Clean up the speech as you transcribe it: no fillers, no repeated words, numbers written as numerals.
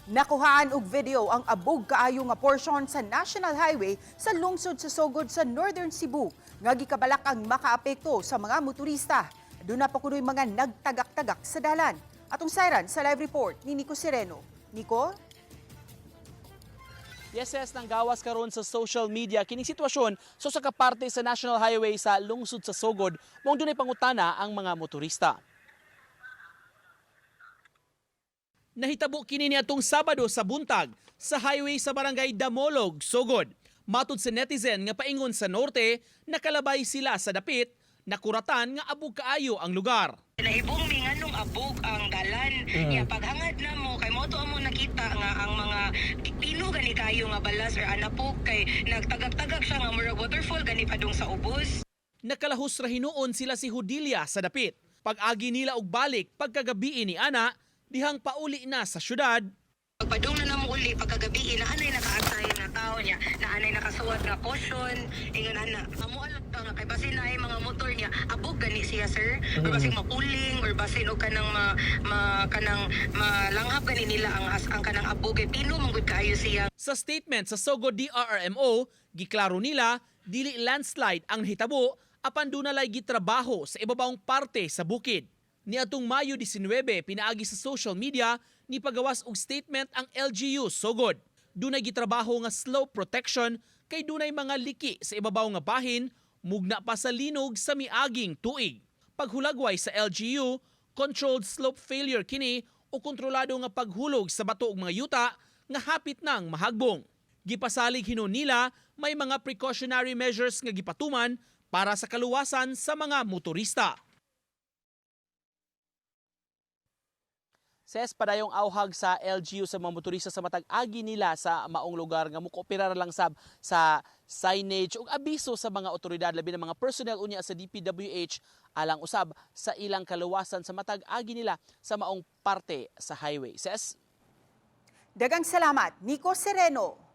Nakuhaan og video ang abog kaayo nga portion sa National Highway sa lungsod sa Sogod sa Northern Cebu nga gikabalak ang makaapekto sa mga motorista. Duna pa kunoy mga nagtagak-tagak sa dalan. Atong sayran sa live report ni Nico Sereno. Nico? Yes, nang gawas karon sa social media kining sitwasyon sa usa ka parte sa National Highway sa lungsod sa Sogod, maong dunay pangutana ang mga motorista. Nahitabo kini niadtong Sabado sa buntag sa highway sa barangay Damolog, Sogod. Matud sa netizen nga paingon sa norte, nakalabay sila sa dapit, nakuratan nga abog kaayo ang lugar. Nahibong mi nganong abog ang dalan. Ya paghangad na mo kay mo to amo nakita nga ang mga pino gani kayo nga balas or anapog kay nagtagak-tagak siya nga murag waterfall gani padung sa ubos. Nakalahos ra hinuon sila si Hudilia sa dapit. Pag-agi nila og balik pagkagabii ni ana, dihang pauli na sa syudad. Pagpadung na namo uli pagkagabi na anay nakaatay nga tao niya, na anay nakasuwat nga caution, ingon ana. Amo alam pa nga kay basin naay mga motor niya, abog gani siya, sir. Or basin mapuling or basin og kanang ma kanang malanghap gani nila ang kanang abog kay pino man gud kaayo siya. Sa statement sa Sogod DRRMO, giklaro nila dili landslide ang nahitabo apan dunalay gitrabaho sa ibabawng parte sa bukid. Niadtong Mayo 19, pinaagi sa social media ni pagawas og statement ang LGU Sogod. Dunay gitrabaho nga slope protection kay dunay mga liki sa ibabaw nga bahin, mugna pa sa linog sa miaging tuig. Paghulagway sa LGU, controlled slope failure kini o kontrolado nga paghulog sa bato ug mga yuta nga hapit nang mahagbong. Gipasalig hinuon nila may mga precautionary measures nga gipatuman para sa kaluwasan sa mga motorista. Ses, padayong auhag sa LGU sa mga motorista sa matag agi nila sa maong lugar nga mukooperar lang sab sa signage ug abiso sa mga otoridad, labi na mga personnel unya sa DPWH, alang usab sa ilang kaluwasan sa matag agi nila sa maong parte sa highway. Ses. Dagang salamat, Nico Sereno.